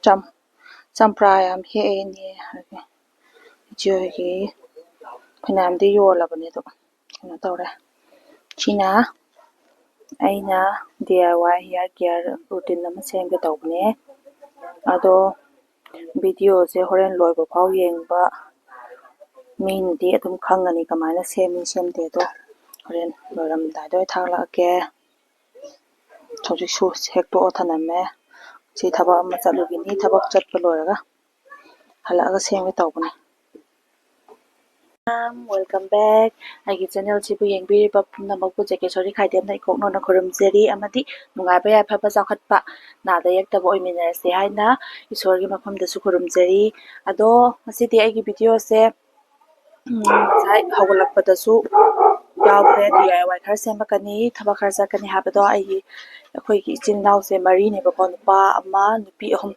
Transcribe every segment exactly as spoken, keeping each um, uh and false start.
ꯆꯝ ꯆꯝꯄ꯭ꯔꯥ ꯌꯥꯝ ꯍꯦꯛꯑꯦ ꯏꯅꯦ ꯍꯣꯏꯒꯤ, ꯏꯆꯦ ꯍꯣꯏꯒꯤ꯫ ꯐꯅꯌꯥꯝꯗꯤ ꯌꯣꯜꯂꯕꯅꯦ ꯑꯗꯣ꯫ ꯀꯩꯅꯣ ꯇꯧꯔꯦ꯫ ꯁꯤꯅ ꯑꯩꯅ D I Y hair care routine ꯑꯃ ꯁꯦꯝꯒꯦ ꯇꯧꯕꯅꯦ꯫ ꯑꯗꯣ videoꯁꯦ ꯍꯣꯔꯦꯟ ꯂꯣꯏꯕ ꯐꯥꯎ ꯌꯦꯡꯕ ꯃꯤꯅꯗꯤ ꯑꯗꯨꯝ ꯈꯪꯒꯅꯤ ꯀꯃꯥꯏꯅ ꯁꯦꯝꯃꯤ ꯁꯦꯝꯗꯦꯗꯣ꯫ ꯍꯣꯔꯦꯟ ꯂꯣꯏꯔꯝꯗꯥꯏꯗ ꯑꯣꯏ ꯊꯥꯒꯠꯂꯛꯑꯒꯦ꯫ ꯍꯧꯖꯤꯛꯁꯨ ꯍꯦꯛꯇꯣꯛꯑ ꯊꯅꯝꯃꯦ꯫ ꯁꯤ ꯊꯕꯛ ꯑꯃ ꯆꯠꯂꯨꯈꯤꯅꯤ, ꯊꯕꯛ ꯆꯠꯄ ꯂꯣꯏꯔꯒ ꯍꯜꯂꯛꯑꯒ ꯁꯦꯝꯒꯦ ꯇꯧꯕꯅꯦ꯫ Welcome back. ꯑꯩꯒꯤ channelꯁꯤꯕꯨ ꯌꯦꯡꯕꯤꯔꯤꯕ ꯄꯨꯝꯅꯃꯛꯄꯨ ꯖꯦꯀꯦꯁꯣꯔꯤ ꯈꯥꯏꯗꯦꯝꯅ ꯏꯀꯣꯛꯅꯣꯟꯅ ꯈꯨꯔꯨꯝꯖꯔꯤ ꯑꯃꯗꯤ ꯅꯨꯡꯉꯥꯏꯕ ꯌꯥꯏꯐꯕ ꯆꯥꯎꯈꯠꯄ ꯅꯥꯗ ꯌꯦꯛꯇꯕ ꯑꯣꯏꯃꯤꯟꯅꯔꯁꯤ ꯍꯥꯏꯅ ꯏꯁꯣꯔꯒꯤ ꯃꯐꯝꯗꯁꯨ ꯈꯨꯔꯨꯝꯖꯔꯤ꯫ ꯑꯗꯣ ꯉꯁꯤꯗꯤ ꯑꯩꯒꯤ videoꯁꯦ ꯎꯝ, ꯉꯁꯥꯏ ꯍꯧꯒꯠꯂꯛꯄꯗꯁꯨ ꯌꯥꯎꯈ꯭ꯔꯦ꯫ D I Y ꯈꯔ ꯁꯦꯝꯃꯛꯀꯅꯤ, ꯊꯕꯛ ꯈꯔ ꯆꯠꯀꯅꯤ ꯍꯥꯏꯕꯗꯣ꯫ ꯑꯩꯒꯤ ꯑꯩꯈꯣꯏꯒꯤ ꯏꯆꯤꯟ ꯏꯅꯥꯎꯁꯦ ꯃꯔꯤꯅꯦꯕꯀꯣ, ꯅꯨꯄꯥ ꯑꯃ ꯅꯨꯄꯤ ꯑꯍꯨꯝ꯫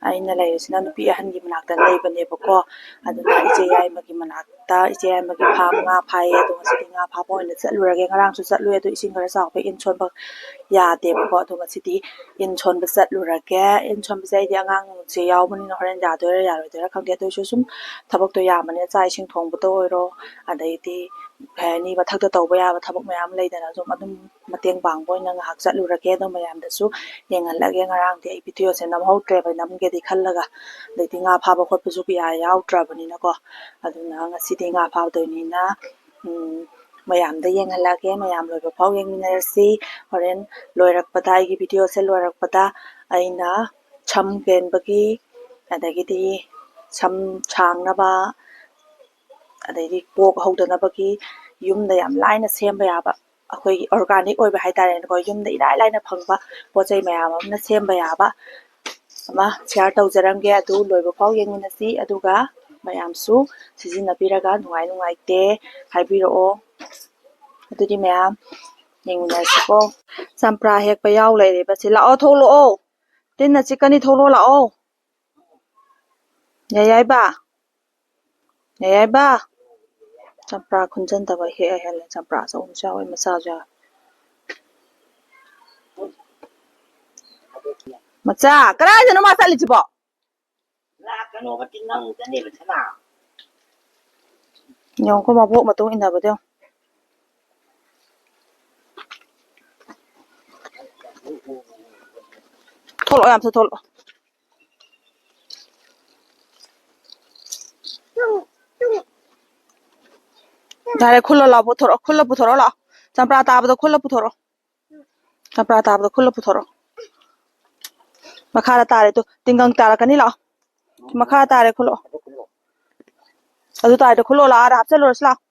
ꯑꯩꯅ ꯂꯩꯔꯤꯁꯤꯅ ꯅꯨꯄꯤ ꯑꯍꯟꯒꯤ ꯃꯅꯥꯛꯇ ꯂꯩꯕꯅꯦꯕꯀꯣ꯫ ꯑꯗꯨꯅ ꯏꯆꯦ ꯌꯥꯏꯃꯒꯤ ꯃꯅꯥꯛꯇ, ꯏꯆꯦ ꯌꯥꯏꯃꯒꯤ farm ꯉꯥ ꯐꯥꯏꯌꯦ꯫ ꯑꯗꯣ ꯉꯁꯤꯗꯤ ꯉꯥ ꯐꯥꯕ ꯑꯣꯏꯅ ꯆꯠꯂꯨꯔꯒꯦ꯫ ꯉꯔꯥꯡꯁꯨ ꯆꯠꯂꯨꯏ, ꯑꯗꯣ ꯏꯁꯤꯡ ꯈꯔ ꯆꯥꯎꯕ, ꯏꯟ ꯁꯣꯟꯕ ꯌꯥꯗꯦꯕꯀꯣ꯫ ꯑꯗꯣ ꯉꯁꯤꯗꯤ ꯏꯟ ꯁꯣꯟꯕ ꯆꯠꯂꯨꯔꯒꯦ꯫ ꯏꯟ ꯁꯣꯟꯕꯁꯦ ꯑꯩꯗꯤ ꯑꯉꯥꯡꯁꯦ ꯌꯥꯎꯕꯅꯤꯅ ꯍꯣꯔꯦꯟ ꯌꯥꯗꯣꯏꯔꯥ ꯌꯥꯔꯣꯏꯗꯣꯏꯔꯥ ꯈꯪꯗꯦ꯫ ꯑꯗꯨ ꯑꯣꯏꯔꯁꯨ ꯁꯨꯝ ꯊꯕꯛꯇꯣ ꯌꯥꯝꯕꯅꯤꯅ ꯆꯥꯛ ꯏꯁꯤꯡ ꯊꯣꯡꯕꯗ ꯑꯣꯏꯔꯣ, ꯑꯗꯩꯗꯤ ꯀꯩ ꯍꯥꯏꯅꯤ, ꯃꯊꯛꯇ ꯇꯧꯕ ꯌꯥꯕ ꯊꯕꯛ ꯃꯌꯥꯝ ꯂꯩꯗꯅ, ꯑꯗꯨꯝ, ꯑꯗꯨꯝ ꯃꯇꯦꯡ ꯄꯥꯡꯕ ꯑꯣꯏꯅ ꯉꯥꯏꯍꯥꯛ ꯆꯠꯂꯨꯔꯒꯦ꯫ ꯑꯗꯣ ꯃꯌꯥꯝꯗꯁꯨ ꯌꯦꯡꯍꯜꯂꯒꯦ꯫ ꯉꯔꯥꯡꯗꯤ ꯑꯩ videoꯁꯦ ꯅꯝꯍꯧꯗ꯭ꯔꯦꯕ, ꯅꯝꯒꯦꯗꯤ ꯈꯜꯂꯒ, ꯑꯗꯩꯗꯤ ꯉꯥ ꯐꯥꯕ ꯈꯣꯠꯄꯁꯨ ꯀꯌꯥ ꯌꯥꯎꯗ꯭ꯔꯕꯅꯤꯅꯀꯣ꯫ ꯑꯗꯨꯅ ꯉꯁꯤꯗꯤ ꯉꯥ ꯐꯥꯗꯣꯏꯅꯤꯅ, ꯎꯝ, ꯃꯌꯥꯝꯗ ꯌꯦꯡꯍꯜꯂꯛꯑꯒꯦ꯫ ꯃꯌꯥꯝ ꯂꯣꯏꯕ ꯐꯥꯎ ꯌꯦꯡꯃꯤꯟꯅꯔꯁꯤ꯫ ꯍꯣꯔꯦꯟ ꯂꯣꯏꯔꯛꯄꯗ, ꯑꯩꯒꯤ videoꯁꯦ ꯂꯣꯏꯔꯛꯄꯗ ꯑꯩꯅ ꯁꯝ ꯀꯦꯟꯕꯒꯤ, ꯑꯗꯒꯤꯗꯤ ꯁꯝ ꯁꯥꯡꯅꯕ, ꯑꯗꯩꯗꯤ ꯄꯣꯛ ꯍꯧꯗꯅꯕꯒꯤ ꯌꯨꯝꯗ ꯌꯥꯝ ꯂꯥꯏꯅ ꯁꯦꯝꯕ ꯌꯥꯕ, ꯑꯩꯈꯣꯏꯒꯤ organic ꯑꯣꯏꯕ ꯍꯥꯏꯇꯥꯔꯦꯅꯦꯀꯣ, ꯌꯨꯝꯗ ꯏꯔꯥꯏ ꯂꯥꯏꯅ ꯐꯪꯕ ꯄꯣꯠ ꯆꯩ ꯃꯌꯥꯝ ꯑꯃꯅ ꯁꯦꯝꯕ ꯌꯥꯕ ꯑꯃ share ꯇꯧꯖꯔꯝꯒꯦ꯫ ꯑꯗꯨ ꯂꯣꯏꯕ ꯐꯥꯎ ꯌꯦꯡꯃꯤꯟꯅꯁꯤ, ꯑꯗꯨꯒ ꯃꯌꯥꯝꯁꯨ ꯁꯤꯖꯤꯟꯅꯕꯤꯔꯒ ꯅꯨꯡꯉꯥꯏ ꯅꯨꯡꯉꯥꯏꯇꯦ ꯍꯥꯏꯕꯤꯔꯛꯑꯣ꯫ ꯑꯗꯨꯗꯤ ꯃꯌꯥꯝ ꯌꯦꯡꯃꯤꯟꯅꯁꯤꯀꯣ꯫ ꯆꯝꯄ꯭ꯔꯥ ꯍꯦꯛꯄ ꯌꯥꯎ ꯂꯩꯔꯦꯕ꯫ ꯁꯤ ꯂꯥꯛꯑꯣ, ꯊꯣꯛꯂꯛꯑꯣ, ꯇꯤꯟꯅ ꯆꯤꯛꯀꯅꯤ, ꯊꯣꯛꯂꯛꯑꯣ, ꯂꯥꯛꯑꯣ꯫ ꯌꯥꯌꯥꯏꯕ, ꯌꯥꯌꯥꯏꯕ, ꯆꯝꯄ꯭ꯔꯥ ꯈꯨꯟꯖꯟꯗꯕ ꯍꯦꯛꯑ ꯍꯦꯜꯂꯦ꯫ ꯆꯝꯄ꯭ꯔꯥ ꯑꯆꯧꯕꯁꯨ ꯌꯥꯎꯋꯦ, ꯃꯆꯥꯁꯨ ꯌꯥꯎꯋꯦ꯫ ꯃꯆꯥ, ꯀꯗꯥꯏꯗꯅꯣ ꯃꯥ ꯆꯠꯂꯤꯁꯤꯕꯣ? ꯂꯥꯛꯀꯅꯣꯕ ꯇꯤꯡꯉꯝꯗꯅꯦꯕ ꯁꯅꯥ꯫ ꯌꯦꯡꯉꯨꯀꯣ, ꯃꯕꯣꯛ ꯃꯇꯨꯡ ꯏꯟꯅꯕꯗꯣ ꯌꯦꯡꯉꯨ꯫ ꯊꯣꯛꯂꯛꯑꯣ, ꯌꯥꯝ ꯊꯨ ꯊꯣꯛꯂꯛꯑꯣ꯫ ꯌꯥꯔꯦ, ꯈꯨꯜꯂꯣ ꯂꯥꯛꯑꯣ, ꯄꯨꯊꯣꯔꯛꯑꯣ, ꯈꯨꯜꯂ ꯄꯨꯊꯣꯔꯛꯑꯣ ꯂꯥꯛꯑꯣ꯫ ꯆꯝꯄ꯭ꯔꯥ ꯇꯥꯕꯗꯣ ꯈꯨꯜꯂ ꯄꯨꯊꯣꯔꯛꯑꯣ꯫ ꯆꯝꯄ꯭ꯔꯥ ꯇꯥꯕꯗꯣ ꯈꯨꯜꯂ ꯄꯨꯊꯣꯔꯛꯑꯣ꯫ ꯃꯈꯥꯗ ꯇꯥꯔꯦ ꯇꯨ, ꯇꯤꯡꯒꯪ ꯇꯥꯔꯛꯀꯅꯤ ꯂꯥꯛꯑꯣ꯫ ꯃꯈꯥ ꯇꯥꯔꯦ ꯈꯨꯜꯂꯛꯑꯣ꯫ ꯑꯗꯨ ꯇꯥꯔꯦ ꯈꯨꯜꯂꯛꯑꯣ ꯂꯥꯛꯑꯣ, ꯑꯥꯗ ꯍꯥꯞꯆꯜꯂꯨꯔꯁꯤ ꯂꯥꯛꯑꯣ꯫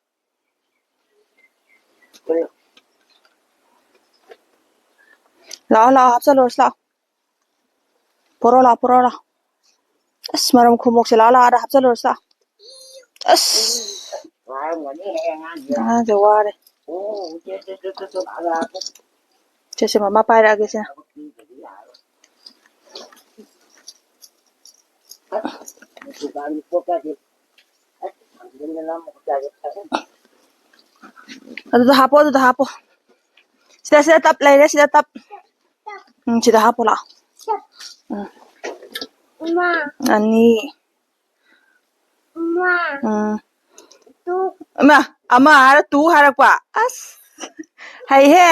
ꯂꯥꯛꯑꯣ, ꯂꯥꯛꯑꯣ, ꯍꯥꯞꯆꯜꯂꯨꯔꯁꯤ ꯂꯥꯛꯑꯣ꯫ ꯄꯣꯔꯣ ꯂꯥꯛꯑꯣ, ꯄꯣꯔꯣ ꯂꯥꯛꯑꯣ꯫ ꯑꯁ, ꯃꯔꯨꯝ ꯈꯨꯃꯣꯛꯁꯦ ꯂꯥꯛꯑꯣ, ꯂꯥꯛꯑꯣ, ꯑꯥꯗ ꯍꯥꯞꯆꯜꯂꯨꯔꯁꯤ ꯂꯥꯛꯑꯣ꯫ ꯑꯁ꯫ ꯑꯉꯥꯡꯁꯦ ꯋꯥꯔꯦ꯫ ꯁꯦ, ꯁꯦ, ꯃꯃꯥ ꯄꯥꯏꯔꯛꯑꯒꯦ ꯁꯦ꯫ ꯑꯗꯨꯗ ꯍꯥꯞꯄꯣ, ꯑꯗꯨꯗ ꯍꯥꯞꯄꯣ꯫ ꯁꯤꯗ, ꯁꯤꯗ ꯇꯞ ꯂꯩꯔꯦ, ꯁꯤꯗ ꯇꯞ꯫ ꯎꯝ, ꯁꯤꯗ ꯍꯥꯞꯄꯣ ꯂꯥꯛꯑꯣ꯫ ꯎꯝ꯫ ꯏꯃꯥ꯫ ꯑꯅꯤ꯫ ꯏꯃꯥ꯫ ꯎꯝ꯫ ꯇꯨ꯫ ꯏꯃꯥ, ꯑꯃ ꯍꯥꯏꯔ ꯇꯨ ꯍꯥꯏꯔꯛꯄ꯫ ꯑꯁ꯫ ꯍꯩꯍꯦ꯫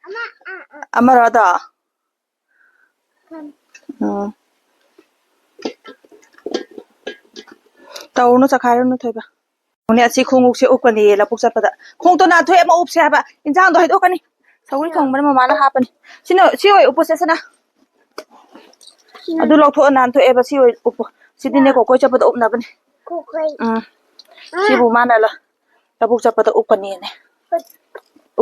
ꯑꯃ, ꯑ, ꯑ꯫ ꯑꯃꯔꯣ ꯑꯗꯣ? ꯎꯝ꯫ ꯇꯧꯔꯨꯅꯨ, ꯆꯈꯥꯏꯔꯨꯅꯨ, ꯊꯣꯏꯕ꯫ ꯅꯦ, ꯑꯁꯤ ꯈꯣꯡꯎꯞꯁꯦ ꯎꯞꯀꯅꯤꯌꯦ ꯂꯧꯕꯨꯛ ꯆꯠꯄꯗ꯫ ꯈꯣꯡꯎꯞꯇꯣ ꯅꯥꯟꯊꯣꯛꯑꯦ ꯑꯃ ꯎꯞꯁꯦ ꯍꯥꯏꯕ꯫ ꯏꯟꯖꯥꯡꯗꯣ ꯍꯩꯗꯣꯛꯀꯅꯤ꯫ ꯁꯧꯒ꯭ꯔꯤ ꯊꯣꯡꯕꯅ ꯃꯃꯥꯅ ꯍꯥꯞꯄꯅꯤ꯫ ꯁꯤꯅ, ꯁꯤ ꯑꯣꯏ ꯎꯞꯄꯨꯁꯦ, ꯁꯅꯥ꯫ ꯑꯗꯨ ꯂꯧꯊꯣꯛꯑ ꯅꯥꯟꯊꯣꯛꯑꯦꯕ, ꯁꯤ ꯑꯣꯏ ꯎꯞꯄꯨ꯫ ꯁꯤꯗꯤꯅꯦ ꯀꯣꯀꯣꯏ ꯆꯠꯄꯗ ꯎꯞꯅꯕꯅꯦ꯫ ꯀꯣꯀꯣꯏ꯫ ꯎꯝ꯫ ꯁꯤꯕꯨ ꯃꯥꯅ ꯂ-, ꯂꯧꯕꯨꯛ ꯆꯠꯄꯗ ꯎꯞꯀꯅꯤꯅꯦ꯫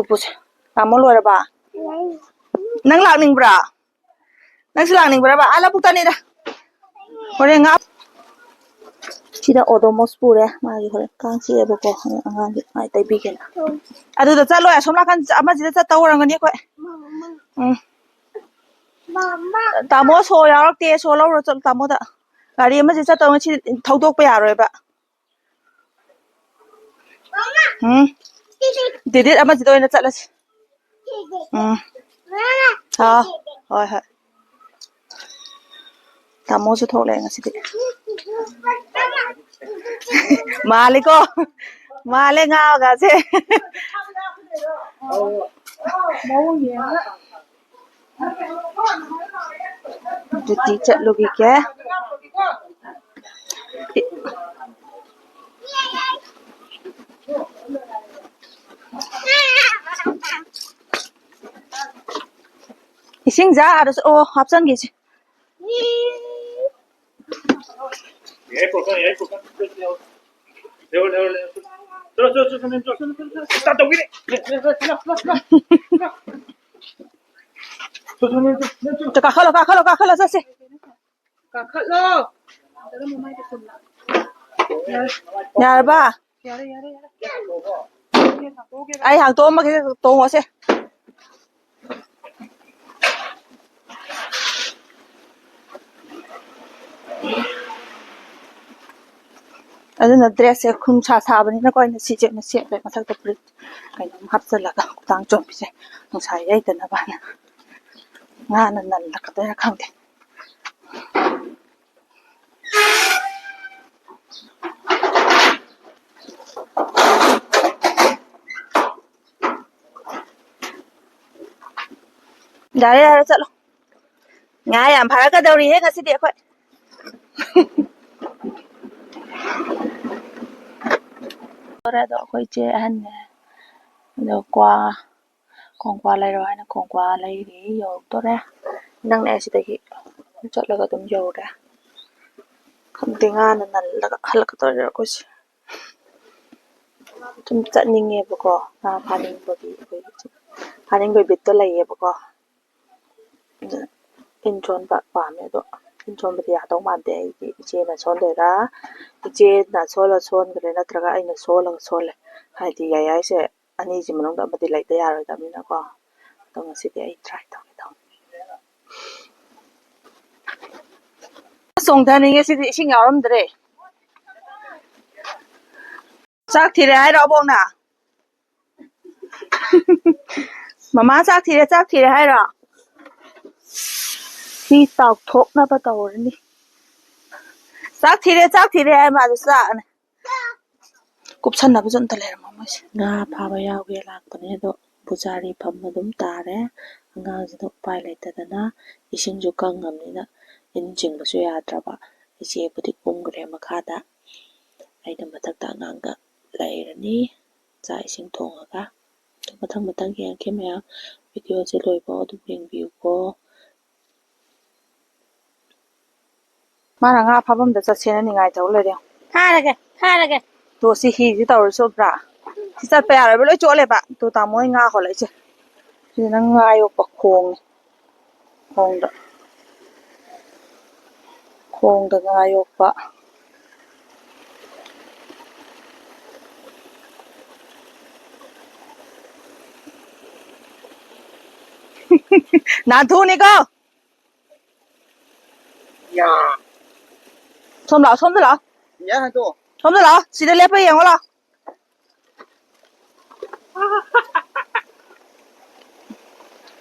ꯎꯞꯄꯨꯁꯦ꯫ ꯇꯥꯃꯣ ꯂꯣꯏꯔꯕ? ꯂꯣꯏꯔꯦ꯫ ꯅꯪ ꯂꯥꯛꯅꯤꯡꯕ꯭ꯔꯥ? ꯅꯪꯁꯨ ꯂꯥꯛꯅꯤꯡꯕ꯭ꯔꯕ? ꯑꯥ, ꯂꯧꯕꯨꯛꯇꯅꯤꯗ꯫ ꯍꯣꯔꯦꯟ ꯉꯥ-, ꯁꯤꯗ ꯑꯣꯗꯣꯃꯣꯁ ꯄꯨꯔꯦ꯫ ꯃꯥꯒꯤ ꯍꯣꯔꯦꯟ ꯀꯥꯡ ꯆꯤꯛꯑꯦꯕꯀꯣ꯫ ꯍꯣꯔꯦꯟ ꯑꯉꯥꯡꯒꯤ ꯃꯥꯏ ꯇꯩꯕꯤꯒꯦꯅ꯫ ꯑꯗꯨꯗ ꯆꯠꯂꯣꯏ꯫ ꯑꯁꯣꯝ ꯅꯥꯀꯟ ꯑꯃꯁꯤꯗ ꯆꯠꯇꯧ ꯑꯣꯏꯔꯝꯒꯅꯤ ꯑꯩꯈꯣꯏ꯫ ꯎꯝ꯫ ꯇꯥꯃꯣ ꯁꯣ ꯌꯥꯎꯔꯛꯇꯦ꯫ ꯁꯣ ꯂꯧꯔꯨꯔꯣ ꯆꯠꯂꯣ ꯇꯥꯃꯣꯗ꯫ ꯒꯥꯔꯤ ꯑꯃꯁꯤ ꯆꯠꯇꯧ, ꯉꯁꯤ ꯊꯧꯗꯣꯛꯄ ꯌꯥꯔꯣꯏꯕ꯫ ꯎꯝ꯫ ꯗꯤꯗꯤꯠ ꯑꯃꯁꯤꯗ ꯑꯣꯏꯅ ꯆꯠꯂꯁꯤ꯫ ꯎꯝ꯫ ꯍꯥꯎ꯫ ꯍꯣꯏ, ꯍꯣꯏ꯫ ꯇꯥꯃꯣꯁꯨ ꯊꯣꯛꯂꯛꯑꯦ ꯉꯁꯤꯗꯤ꯫ ꯃꯥꯜꯂꯤꯀꯣ? ꯃꯥꯜꯂꯦ ꯉꯥꯒꯁꯦ꯫ ꯃꯑꯣꯡ ꯌꯦꯡꯉꯒ꯫ ꯗ꯭ꯌꯨꯇꯤ ꯆꯠꯂꯨꯈꯤꯒꯦ꯫ ꯏꯁꯤꯡ ꯖꯥꯔꯁꯨ ꯑꯣ ꯍꯥꯞꯆꯟꯒꯦꯁꯦ꯫ ꯀꯥꯈꯠꯂꯣ, ꯀꯥꯈꯠꯂꯣ, ꯀꯥꯈꯠꯂꯣ, ꯆꯠꯁꯦ꯫ ꯀꯥꯈꯠꯂꯣ꯫ ꯌꯥꯔꯕ? ꯌꯥꯔꯦ, ꯌꯥꯔꯦ, ꯌꯥꯔꯦ꯫ ꯑꯩ ꯍꯥꯡꯇꯣꯛꯑꯝꯃꯒꯦ, ꯇꯣꯡꯉꯣꯁꯦ꯫ ꯑꯗꯨꯅ ꯗ꯭ꯔꯦꯁꯁꯦ ꯈꯨꯅꯨꯡꯁꯥ ꯁꯥꯕꯅꯤꯅꯀꯣ, ꯑꯩꯅ ꯁꯤꯁꯦ ꯑꯣꯏꯅ ꯁꯦꯠꯂꯦ꯫ ꯃꯊꯛꯇ ꯐꯨꯔꯤꯠ ꯀꯩꯅꯣꯝ ꯍꯥꯞꯆꯤꯜꯂꯒ, ꯈꯨꯗꯥꯡ ꯆꯣꯟꯕꯤꯁꯦ ꯅꯨꯡꯁꯥ ꯌꯩꯗꯅꯕꯅ꯫ ꯉꯥꯅ ꯅꯜꯂꯛꯀꯗꯣꯏꯔꯥ ꯈꯪꯗꯦ꯫ ꯌꯥꯔꯦ, ꯌꯥꯔꯦ, ꯆꯠꯂꯣ꯫ ꯉꯥ ꯌꯥꯝ ꯐꯥꯔꯛꯀꯗꯧꯔꯤꯍꯦ ꯉꯁꯤꯗꯤ ꯑꯩꯈꯣꯏ꯫ ꯍꯣꯔꯦꯟ ꯑꯗꯣ ꯑꯩꯈꯣꯏ ꯏꯆꯦ ꯑꯍꯟꯅꯦ, ꯑꯗꯣ ꯀ꯭ꯋꯥ, ꯀꯣꯡꯀ꯭ꯋꯥ ꯂꯩꯔꯣ ꯍꯥꯏꯅ ꯀꯣꯡꯀ꯭ꯋꯥ ꯂꯩꯔꯤ, ꯌꯧꯔꯛꯇꯣꯔꯦ꯫ ꯅꯪꯅꯦ ꯁꯤꯗꯒꯤ ꯆꯠꯂꯒ ꯑꯗꯨꯝ ꯌꯧꯔꯦ꯫ ꯈꯪꯗꯦ, ꯉꯥꯅ ꯅꯜꯂꯒ ꯍꯜꯂꯛꯀꯗꯧꯔꯤꯔꯥ ꯑꯩꯈꯣꯏꯁꯦ꯫ ꯁꯨꯝ ꯆꯠꯅꯤꯡꯉꯦꯕꯀꯣ, ꯉꯥ ꯐꯥꯅꯤꯡꯕꯒꯤ, ꯑꯩꯈꯣꯏꯒꯤ ꯁꯨꯝ ꯐꯥꯅꯤꯡꯕꯒꯤ ꯕꯤꯠꯇꯣ ꯂꯩꯌꯦꯕꯀꯣ꯫ ꯑꯗꯨꯅ ꯏꯟ ꯁꯣꯟꯕ ꯄꯥꯝꯃꯦ, ꯑꯗꯣ ꯏꯟ ꯁꯣꯟꯕꯗꯤ ꯌꯥꯗꯧ ꯃꯥꯟꯗꯦ꯫ ꯑꯩꯗꯤ ꯏꯆꯦꯅ ꯁꯣꯟꯗꯣꯏꯔꯥ, ꯏꯆꯦꯅ ꯁꯣꯜꯂ ꯁꯣꯟꯈ꯭ꯔꯦ, ꯅꯠꯇ꯭ꯔꯒ ꯑꯩꯅ ꯁꯣꯜꯂꯒ ꯁꯣꯜꯂꯦ꯫ ꯍꯥꯏꯗꯤ ꯌꯥꯏꯌꯥꯏꯁꯦ ꯑꯅꯤꯁꯤ ꯃꯅꯨꯡꯗ ꯑꯃꯗꯤ ꯂꯩꯇ ꯌꯥꯔꯣꯏꯗꯕꯅꯤꯅꯀꯣ꯫ ꯑꯗꯣ ꯉꯁꯤꯗꯤ ꯑꯩ try ꯇꯧꯒꯦ ꯇꯧꯅꯤ꯫ ꯆꯣꯡꯊꯅꯤꯡꯉꯦ ꯁꯤꯗꯤ, ꯏꯁꯤꯡ ꯌꯥꯎꯔꯝꯗ꯭ꯔꯦ꯫ ꯆꯥꯛ ꯊꯤꯔꯦ ꯍꯥꯏꯔꯣ ꯑꯕꯣꯛꯅ? ꯃꯃꯥ ꯆꯥꯛ ꯊꯤꯔꯦ, ꯆꯥꯛ ꯊꯤꯔꯦ ꯍꯥꯏꯔꯣ? ꯁꯤ ꯇꯥꯎꯊꯣꯛꯅꯕ ꯇꯧꯔꯅꯤ꯫ ꯆꯥꯛ ꯊꯤꯔꯦ, ꯆꯥꯛ ꯊꯤꯔꯦ ꯍꯥꯏ ꯃꯥꯁꯨ ꯆꯥꯛꯑꯅꯤ꯫ ꯀꯨꯞꯁꯟꯅꯕꯁꯨ ꯑꯝꯇ ꯂꯩꯔꯝꯃꯣ ꯃꯣꯏꯁꯦ꯫ ꯉꯥ ꯐꯥꯕ ꯌꯥꯎꯒꯦ ꯂꯥꯛꯄꯅꯦ, ꯑꯗꯣ ꯄꯨꯖꯥꯔꯤ ꯐꯝ ꯑꯗꯨꯝ ꯇꯥꯔꯦ꯫ ꯑꯉꯥꯡꯁꯤꯅ ꯎꯄꯥꯏ ꯂꯩꯇꯗꯅ, ꯏꯁꯤꯡꯁꯨ ꯀꯪꯉꯕꯅꯤꯅ ꯏꯟ ꯆꯤꯡꯕꯁꯨ ꯌꯥꯗ꯭ꯔꯕ꯫ ꯏꯆꯦꯕꯨꯗꯤ ꯀꯨꯝꯈ꯭ꯔꯦ ꯃꯈꯥꯗ, ꯑꯩꯅ ꯃꯊꯛꯇ ꯑꯉꯥꯡꯒ ꯂꯩꯔꯅꯤ ꯆꯥꯛ ꯏꯁꯤꯡ ꯊꯣꯡꯉꯒ꯫ ꯑꯗꯣ ꯃꯊꯪ ꯃꯊꯪ ꯌꯦꯡꯉꯛꯀꯦ ꯃꯌꯥꯝ, ꯚꯤꯗꯤꯑꯣꯁꯦ ꯂꯣꯏꯐꯥꯎ ꯑꯗꯨꯝ ꯌꯦꯡꯕꯤꯌꯨꯀꯣ꯫ ꯃꯥꯅ ꯉꯥ ꯐꯥꯐꯝꯗ ꯆꯠꯁꯦꯅ ꯅꯤꯡꯉꯥꯏ ꯇꯧ ꯂꯩꯔꯦ꯫ ꯐꯥꯔꯒꯦ, ꯐꯥꯔꯒꯦ꯫ ꯇꯣ, ꯁꯤ ꯍꯤꯁꯤ ꯇꯧꯔꯁꯨ ꯎꯕ꯭ꯔꯥ? ꯁꯤ ꯆꯠꯄ ꯌꯥꯔꯣꯏꯕ, ꯂꯣꯏ ꯆꯣꯠꯂꯦꯕ꯫ ꯇꯣ, ꯇꯥꯃꯣ ꯍꯣꯏ ꯉꯥ ꯍꯣꯜꯂꯛꯏꯁꯦ꯫ ꯁꯤꯗꯅ ꯉꯥ ꯌꯣꯛꯄ ꯈꯣꯡꯅꯤ꯫ ꯈꯣꯡꯗ, ꯈꯣꯡꯗ ꯉꯥ ꯌꯣꯛꯄ꯫ ꯅꯥꯟꯊꯣꯛꯅꯤꯀꯣ꯫ ꯌꯥ꯫ ꯁꯣꯝ ꯂꯥꯛꯑꯣ, ꯁꯣꯝꯗ ꯂꯥꯛꯑꯣ꯫ ꯌꯥ, ꯍꯟꯗꯣꯛꯑꯣ꯫ ꯁꯣꯝꯗ ꯂꯥꯛꯑꯣ, ꯁꯤꯗ ꯂꯦꯞꯄ ꯌꯦꯡꯉꯣ ꯂꯥꯛꯑꯣ꯫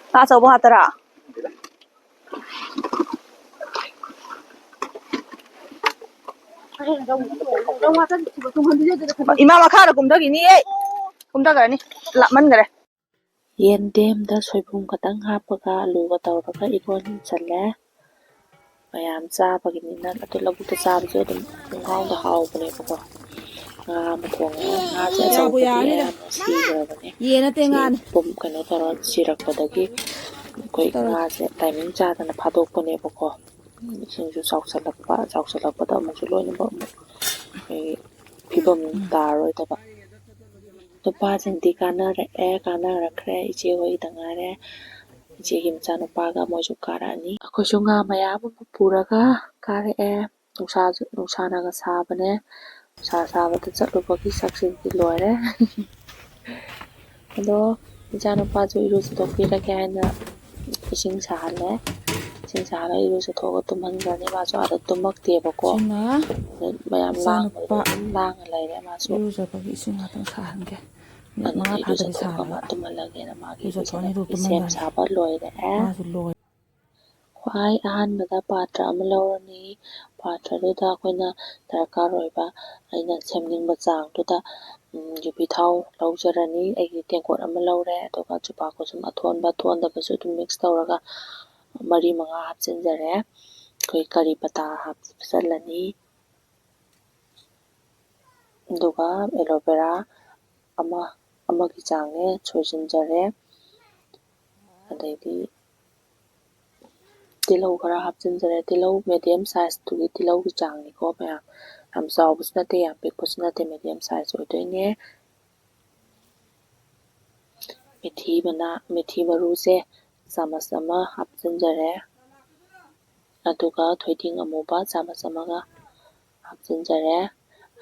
ꯉꯥ ꯑꯆꯧꯕ ꯉꯥꯛꯇꯔꯥ? ꯏꯃꯥ ꯃꯈꯥꯗ ꯀꯨꯝꯊꯈꯤꯅꯤꯌꯦ꯫ ꯀꯨꯝꯊꯈ꯭ꯔꯅꯤ꯫ ꯂꯥꯞꯃꯟꯈꯔꯦ꯫ ꯌꯦꯟꯗꯦꯝꯗ ꯁꯣꯏꯕꯨꯝ ꯈꯛꯇꯪ ꯍꯥꯞꯄꯒ ꯑꯂꯨꯒ ꯇꯧꯔꯒ ꯏꯔꯣꯟ ꯆꯜꯂꯦ꯫ ꯃꯌꯥꯝ ꯆꯥꯕꯒꯤꯅꯤꯅ, ꯑꯗꯨ ꯂꯧꯕꯨꯛꯇ ꯆꯥꯕꯁꯨ ꯑꯗꯨꯝ ꯄꯨꯡꯍꯥꯎꯗ ꯍꯥꯎꯕꯅꯦꯕꯀꯣ꯫ ꯉꯥ ꯑꯃ ꯊꯣꯡꯉꯦ꯫ ꯉꯥꯁꯦ ꯑꯆꯧꯕꯗꯤ ꯑꯌꯥꯝꯕ ꯁꯤꯈ꯭ꯔꯕꯅꯦ꯫ ꯌꯦꯟ ꯅꯠꯇꯦ, ꯁꯤ ꯉꯥꯅꯦ꯫ ꯄꯨꯝ-, ꯀꯩꯅꯣ ꯇꯧꯔ ꯁꯤꯔꯛꯄꯗꯒꯤ ꯑꯩꯈꯣꯏ ꯇꯧꯔꯦ꯫ ꯉꯥꯁꯦ ꯇꯥꯏꯃꯤꯡ ꯆꯥꯗꯅ ꯐꯥꯗꯣꯛꯄꯅꯦꯕꯀꯣ꯫ ꯏꯁꯤꯡꯁꯨ ꯆꯥꯎꯁꯜꯂꯛꯄ, ꯆꯥꯎꯁꯜꯂꯛꯄꯗ ꯑꯃꯨꯛꯁꯨ ꯂꯣꯏꯅꯃꯛ ꯑꯃꯨꯛ ꯑꯩꯈꯣꯏꯒꯤ ꯐꯤꯕꯝ ꯇꯥꯔꯔꯣꯏꯗꯕ꯫ ꯅꯨꯄꯥꯁꯤꯡꯗꯤ ꯀꯥꯟꯅꯔꯛꯑꯦ, ꯀꯥꯟꯅꯔꯛꯈ꯭ꯔꯦ꯫ ꯏꯆꯦ ꯍꯣꯏꯗ ꯉꯥꯏꯔꯦ꯫ ꯏꯆꯦꯒꯤ ꯃꯆꯥꯅꯨꯄꯥꯒ ꯃꯣꯏꯁꯨ ꯀꯥꯔꯛꯑꯅꯤ꯫ ꯑꯩꯈꯣꯏꯁꯨ ꯉꯥ ꯃꯌꯥꯝ ꯑꯃ ꯄꯨꯔꯒ ꯀꯥꯔꯛꯑꯦ꯫ ꯅꯨꯡꯁꯥꯁꯨ, ꯅꯨꯡꯁꯥꯅꯒ ꯁꯥꯕꯅꯦ꯫ ꯅꯨꯡꯁꯥ ꯁꯥꯕꯗ ꯆꯠꯂꯨꯕꯒꯤ ꯁꯛꯁꯤꯗꯤ ꯂꯣꯏꯔꯦ꯫ ꯑꯗꯣ ꯏꯆꯥꯅꯨꯄꯥꯁꯨ ꯏꯔꯨ ꯆꯊꯣꯛꯄꯤꯔꯒꯦ ꯍꯥꯏꯅ ꯏꯁꯤꯡ ꯁꯥꯍꯜꯂꯦ꯫ ꯏꯁꯤꯡ ꯁꯥꯍꯜꯂꯒ ꯏꯔꯨ ꯆꯊꯣꯛꯑꯒ ꯇꯨꯝꯍꯟꯈ꯭ꯔꯅꯤ꯫ ꯃꯥꯁꯨ ꯑꯥꯗ ꯇꯨꯝꯃꯛꯇꯦꯕꯀꯣ꯫ ꯁꯤꯅ ꯑꯗ ꯃꯌꯥꯝ ꯏꯆꯥꯅꯨꯄꯥ ꯂꯥꯡꯕꯗꯨꯗ ꯑꯗꯨꯝ ꯂꯥꯡꯉ ꯂꯩꯔꯦ ꯃꯥꯁꯨ꯫ ꯏꯔꯨꯖꯕꯒꯤ ꯏꯁꯤꯡ ꯉꯥꯛꯇꯪ ꯁꯥꯍꯟꯒꯦ꯫ ꯃꯤꯅꯤꯠ ꯑꯗꯨꯗꯤ ꯃꯉꯥ ꯏꯔꯨ ꯐꯥꯗꯕꯤ ꯆꯊꯣꯛꯑꯒ ꯁꯥꯍꯜꯂꯕ꯫ ꯇꯨꯝꯍꯜꯂꯒꯦꯅ ꯃꯥꯒꯤ ꯏꯔꯨ ꯆꯊꯣꯛꯑꯅꯤ, ꯏꯔꯨꯖꯅꯕ ꯏꯔꯨ ꯁꯦꯝ ꯇꯨꯝꯍꯟꯈ꯭ꯔꯅꯤ꯫ ꯁꯥꯕ ꯂꯣꯏꯔꯦ꯫ ꯃꯥꯁꯨ ꯂꯣꯏ꯫ ꯈ꯭ꯋꯥꯏ ꯑꯍꯥꯟꯕꯗ ꯄꯥꯇ꯭ꯔ ꯑꯃ ꯂꯧꯔꯅꯤ꯫ ꯄꯥꯇ꯭ꯔꯗꯨꯗ ꯑꯩꯈꯣꯏꯅ ꯗꯔꯀꯥꯔ ꯑꯣꯏꯕ ꯑꯩꯅ ꯁꯦꯝꯅꯤꯡꯕ ꯆꯥꯡꯗꯨꯗ, ꯎꯝ, ꯌꯨꯕꯤ ꯊꯥꯎ ꯂꯧꯖꯔꯅꯤ꯫ ꯑꯩꯒꯤ ꯇꯦꯡꯀꯣꯠ ꯑꯃ ꯂꯧꯔꯦ, ꯑꯗꯨꯒ ꯆꯨꯄꯥ ꯀꯨꯁꯨꯝ ꯑꯊꯣꯟꯕ ꯊꯣꯟꯗꯕꯁꯨ ꯑꯗꯨꯝ ꯃꯤꯛꯁ ꯇꯧꯔꯒ ꯃꯔꯤ ꯃꯉꯥ ꯍꯥꯞꯆꯤꯟꯖꯔꯦ꯫ ꯑꯩꯈꯣꯏ ꯀꯔꯤ ꯄꯇꯥ ꯍꯥꯞꯆꯤꯜꯂꯅꯤ꯫ ꯑꯗꯨꯒ ꯑꯦꯂꯣꯚꯦꯔꯥ ꯑꯃ, ꯑꯃꯒꯤ ꯆꯥꯡꯅꯦ ꯁꯣꯏꯖꯤꯟꯖꯔꯦ꯫ ꯑꯗꯩꯗꯤ ꯇꯤꯜꯍꯧ ꯈꯔ ꯍꯥꯞꯆꯤꯟꯖꯔꯦ꯫ ꯇꯤꯜꯍꯧ ꯃꯦꯗꯤꯌꯝ ꯁꯥꯏꯖꯇꯨꯒꯤ ꯇꯤꯜꯍꯧꯒꯤ ꯆꯥꯡꯅꯤꯀꯣ ꯃꯌꯥꯝ꯫ ꯌꯥꯝ ꯆꯥꯎꯕꯁꯨ ꯅꯠꯇꯦ, ꯌꯥꯝ ꯄꯤꯛꯄꯁꯨ ꯅꯠꯇꯦ, ꯃꯦꯗꯤꯌꯝ ꯁꯥꯏꯖ ꯑꯣꯏꯗꯣꯏꯅꯦ꯫ ꯃꯦꯊꯤ ꯃꯅꯥ, ꯃꯦꯊꯤ ꯃꯔꯨꯁꯦ ꯆꯥꯃꯁ ꯑꯃ ꯍꯥꯞꯆꯤꯟꯖꯔꯦ꯫ ꯑꯗꯨꯒ ꯊꯣꯏꯗꯤꯡ ꯑꯃꯨꯕ ꯆꯥꯃꯁ ꯑꯃꯒ ꯍꯥꯞꯆꯤꯟꯖꯔꯦ꯫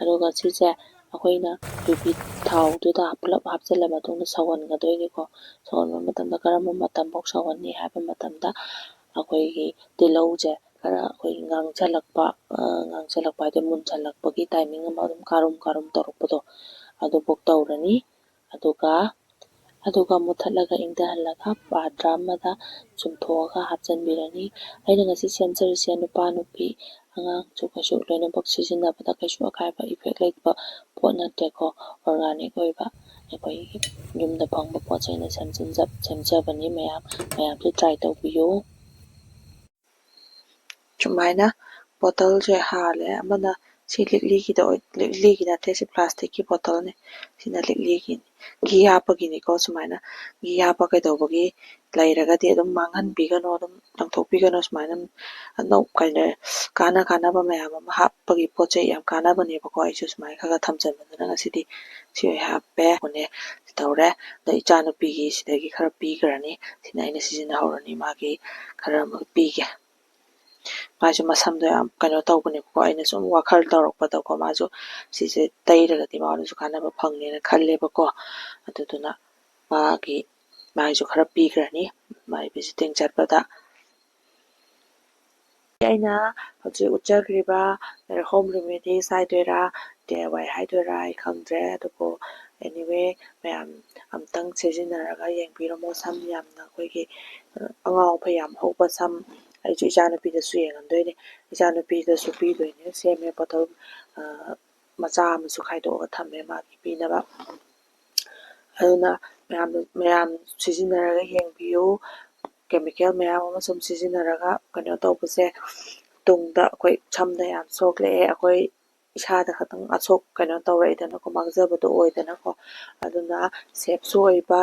ꯑꯗꯨꯒ ꯁꯤꯁꯦ ꯑꯩꯈꯣꯏꯅ ꯌꯨꯕꯤ ꯊꯥꯎꯗꯨꯗ ꯄꯨꯂꯞ ꯍꯥꯞꯆꯤꯜꯂ ꯃꯇꯨꯡꯗ ꯁꯧꯍꯟꯒꯗꯣꯏꯅꯤꯀꯣ꯫ ꯁꯧꯍꯟꯕ ꯃꯇꯝꯗ ꯀꯔꯝꯕ ꯃꯇꯝꯐꯥꯎ ꯁꯧꯍꯟꯅꯤ ꯍꯥꯏꯕ ꯃꯇꯝꯗ ꯑꯩꯈꯣꯏꯒꯤ ꯇꯤꯜꯍꯧꯁꯦ ꯈꯔ ꯑꯩꯈꯣꯏꯒꯤ ꯉꯥꯡꯁꯜꯂꯛꯄ, ꯑ, ꯉꯥꯡꯁꯜꯂꯛꯄ ꯍꯥꯏꯗꯤ ꯃꯨꯟꯁꯜꯂꯛꯄꯒꯤ ꯇꯥꯏꯃꯤꯡ ꯑꯃ ꯑꯗꯨꯝ ꯀꯥꯔꯨꯝ ꯀꯥꯔꯨꯝ ꯇꯧꯔꯛꯄꯗꯣ, ꯑꯗꯨꯐꯥꯎ ꯇꯧꯔꯅꯤ꯫ ꯑꯗꯨꯒ, ꯑꯗꯨꯒ ꯃꯨꯊꯠꯂꯒ ꯏꯪꯊꯍꯜꯂꯒ ꯄꯥꯇ꯭ꯔ ꯑꯃꯗ ꯆꯨꯝꯊꯣꯛꯑꯒ ꯍꯥꯞꯆꯤꯟꯕꯤꯔꯅꯤ꯫ ꯑꯩꯅ ꯉꯁꯤ ꯁꯦꯝꯖꯔꯤꯁꯦ ꯅꯨꯄꯥ ꯅꯨꯄꯤ ꯑꯉꯥꯡꯁꯨ ꯀꯩꯁꯨ ꯂꯣꯏꯅꯃꯛ ꯁꯤꯖꯤꯟꯅꯕꯗ ꯀꯩꯁꯨ ꯑꯀꯥꯏꯕ ꯏꯐꯦꯛ ꯂꯩꯕ ꯄꯣꯠ ꯅꯠꯇꯦꯀꯣ꯫ ꯑꯣꯔꯒꯥꯅꯤꯛ ꯑꯣꯏꯕ ꯑꯩꯈꯣꯏꯒꯤ ꯌꯨꯝꯗ ꯐꯪꯕ ꯄꯣꯠ ꯆꯩꯅ ꯁꯦꯝꯖꯤꯟꯖ-, ꯁꯦꯝꯖꯕꯅꯤ꯫ ꯃꯌꯥꯝ, ꯃꯌꯥꯝꯁꯨ ꯇ꯭ꯔꯥꯏ ꯇꯧꯕꯤꯌꯨ꯫ ꯁꯨꯃꯥꯏꯅ ꯕꯣꯇꯜꯁꯦ ꯍꯥꯜꯂꯦ꯫ ꯑꯃꯅ ꯁꯤ ꯂꯤꯛꯂꯤꯒꯤꯗ ꯑꯣꯏ-, ꯂꯤꯛꯂꯤꯒꯤ ꯅꯠꯇꯦ, ꯁꯤ ꯄ꯭ꯂꯥꯁꯇꯤꯛꯀꯤ ꯕꯣꯇꯜꯅꯦ꯫ ꯁꯤꯅ ꯂꯤꯛꯂꯤꯒꯤꯅꯤ꯫ ꯘꯤ ꯍꯥꯞꯄꯒꯤꯅꯤꯀꯣ꯫ ꯁꯨꯃꯥꯏꯅ ꯘꯤ ꯍꯥꯞꯄ ꯀꯩꯗꯧꯕꯒꯤ ꯂꯩꯔꯒꯗꯤ ꯑꯗꯨꯝ ꯃꯥꯡꯍꯟꯕꯤꯒꯅꯨ, ꯑꯗꯨꯝ ꯂꯪꯊꯣꯛꯄꯤꯒꯅꯨ꯫ ꯁꯨꯃꯥꯏꯅ ꯑꯅꯧ-, ꯀꯩꯅꯣ, ꯀꯥꯟꯅ ꯀꯥꯟꯅꯕ ꯃꯌꯥꯝ ꯑꯃ ꯍꯥꯞꯄꯒꯤ ꯄꯣꯠ ꯆꯩ ꯌꯥꯝ ꯀꯥꯟꯅꯕꯅꯦꯕꯀꯣ꯫ ꯑꯩꯁꯨ ꯁꯨꯃꯥꯏꯅ ꯈꯔ ꯈꯔ ꯊꯝꯖꯟꯕꯗꯨꯅ ꯉꯁꯤꯗꯤ ꯁꯤ ꯑꯣꯏ ꯍꯥꯞꯄꯦ꯫ ꯇꯧꯔꯦ꯫ ꯑꯗꯣ ꯏꯆꯥꯅꯨꯄꯤꯒꯤ ꯁꯤꯗꯒꯤ ꯈꯔ ꯄꯤꯈ꯭ꯔꯅꯤ꯫ ꯁꯤꯅ ꯑꯩꯅ ꯁꯤꯖꯤꯟꯅꯍꯧꯔꯅꯤ꯫ ꯃꯥꯒꯤ ꯈꯔ ꯑꯃ ꯄꯤꯒꯦ꯫ ꯃꯥꯁꯨ ꯃꯁꯝꯗꯣ ꯌꯥꯝ ꯀꯩꯅꯣ ꯇꯧꯕꯅꯦꯕꯀꯣ꯫ ꯑꯩꯅ ꯁꯨꯝ ꯋꯥꯈꯜ ꯇꯧꯔꯛꯄꯗꯀꯣ, ꯃꯥꯁꯨ ꯁꯤꯁꯦ ꯇꯩꯔꯒꯗꯤ ꯃꯉꯣꯟꯗꯁꯨ ꯀꯥꯟꯅꯕ ꯐꯪꯅꯦꯅ ꯈꯜꯂꯦꯕꯀꯣ꯫ ꯑꯗꯨꯗꯨꯅ ꯃꯥꯒꯤ, ꯃꯥꯒꯤꯁꯨ ꯈꯔ ꯄꯤꯈ꯭ꯔꯅꯤ ꯃꯥꯒꯤ ꯚꯤꯖꯤꯇꯤꯡ ꯆꯠꯄꯗ꯫ ꯑꯩꯅ ꯍꯧꯖꯤꯛ ꯎꯠꯆꯈ꯭ꯔꯤꯕ ꯍꯣꯝ ꯔꯤꯃꯦꯗꯤꯁ ꯍꯥꯏꯗꯣꯏꯔꯥ, ꯗꯤ ꯑꯥꯏ ꯋꯥꯏ ꯍꯥꯏꯗꯣꯏꯔꯥ, ꯑꯩ ꯈꯪꯗ꯭ꯔꯦ꯫ ꯑꯗꯨꯕꯨ anyway, ꯃꯌꯥꯝ ꯑꯝꯇꯪ ꯁꯤꯖꯤꯟꯅꯔꯒ ꯌꯦꯡꯕꯤꯔꯝꯃꯣ꯫ ꯁꯝ ꯌꯥꯝꯅ ꯑꯩꯈꯣꯏꯒꯤ, ꯑ, ꯑꯉꯥꯎ ꯑꯐꯩ ꯌꯥꯝ ꯍꯧꯕ ꯁꯝ, ꯑꯩꯁꯨ ꯏꯆꯥꯅꯨꯄꯤꯗꯁꯨ ꯌꯦꯡꯍꯟꯗꯣꯏꯅꯦ꯫ ꯏꯆꯥꯅꯨꯄꯤꯗꯁꯨ ꯄꯤꯗꯣꯏꯅꯦ꯫ ꯁꯦꯝꯃꯦ ꯕꯣꯇꯜ ꯃꯆꯥ ꯑꯃꯁꯨ ꯈꯥꯏꯗꯣꯛꯑꯒ ꯊꯝꯃꯦ ꯃꯥꯒꯤ ꯄꯤꯅꯕ꯫ ꯑꯗꯨꯅ ꯃꯌꯥꯝ ꯃꯌꯥꯝ ꯁꯤꯖꯤꯟꯅꯔꯒ ꯌꯦꯡꯕꯤꯌꯨ꯫ ꯀꯦꯃꯤꯀꯦꯜ ꯃꯌꯥꯝ ꯑꯃ ꯁꯨꯝ ꯁꯤꯖꯤꯟꯅꯔꯒ ꯀꯩꯅꯣ ꯇꯧꯕꯁꯦ ꯇꯨꯡꯗ ꯑꯩꯈꯣꯏ ꯁꯝꯗ ꯌꯥꯝ ꯁꯣꯛꯂꯛꯑꯦ꯫ ꯑꯩꯈꯣꯏ ꯏꯁꯥꯗ ꯈꯛꯇꯪ ꯑꯁꯣꯛ ꯀꯩꯅꯣ ꯇꯧꯔꯛꯏꯗꯅꯀꯣ, ꯃꯥꯡꯖꯕꯗꯣ ꯑꯣꯏꯗꯅꯀꯣ꯫ ꯑꯗꯨꯅ ꯁꯦꯞꯁꯨ ꯑꯣꯏꯕ,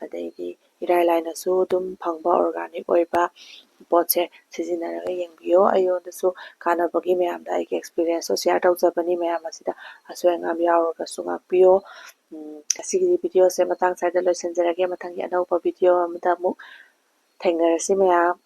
ꯑꯗꯩꯗꯤ ꯏꯔꯥꯏ ꯂꯥꯏꯅꯁꯨ ꯑꯗꯨꯝ ꯐꯪꯕ ꯑꯣꯔꯒꯥꯅꯤꯛ ꯑꯣꯏꯕ ꯄꯣꯠꯁꯦ ꯁꯤꯖꯤꯟꯅꯔꯒ ꯌꯦꯡꯕꯤꯌꯣ꯫ ꯑꯩꯉꯣꯟꯗꯁꯨ ꯀꯥꯟꯅꯕꯒꯤ ꯃꯌꯥꯝꯗ ꯑꯩꯒꯤ ꯑꯦꯛꯁꯄꯤꯔꯤꯌꯦꯟꯁꯁꯨ ꯁꯤꯌꯥꯔ ꯇꯧꯖꯕꯅꯤ꯫ ꯃꯌꯥꯝ ꯑꯁꯤꯗ ꯑꯁꯣꯏ ꯑꯉꯥꯝ ꯌꯥꯎꯔꯒꯁꯨ ꯉꯥꯛꯄꯤꯌꯣ꯫ ꯎꯝ, ꯉꯁꯤꯒꯤꯗꯤ ꯚꯤꯗꯤꯑꯣꯁꯦ ꯃꯇꯥꯡ ꯁ꯭ꯋꯥꯏꯗ ꯂꯣꯏꯁꯤꯟꯖꯔꯒꯦ꯫ ꯃꯊꯪꯒꯤ ꯑꯅꯧꯕ ꯚꯤꯗꯤꯑꯣ ꯑꯃꯗ ꯑꯃꯨꯛ ꯊꯦꯡꯅꯔꯁꯤ ꯃꯌꯥꯝ꯫